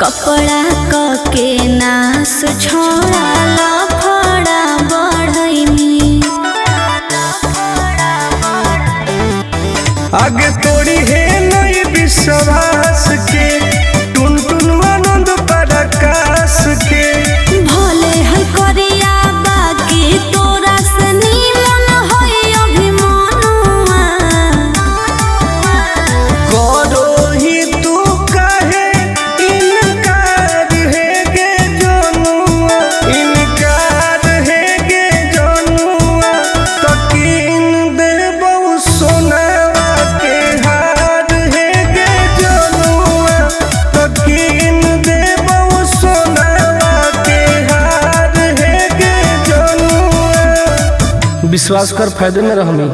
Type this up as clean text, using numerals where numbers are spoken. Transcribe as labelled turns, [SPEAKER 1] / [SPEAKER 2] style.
[SPEAKER 1] कपड़ा क के नास छोड़ा लफड़ा बढ़ैनी।
[SPEAKER 2] आगे तोड़ी है नहीं विश्वास के, टुन टुन आनंद पराकाश के।
[SPEAKER 1] भले है करिया बाकी तोरा से नीमन है अभिमानुआ।
[SPEAKER 2] करो ही तू काहे इनकार है गे जनुआ, इनकार है गे जनुआ, तकीन देबौ सोनावा के हार है गे जनुआ, तकीन देबौ सोनावा के हार है गे जनुआ। विश्वास कर, फायदे में रहमी।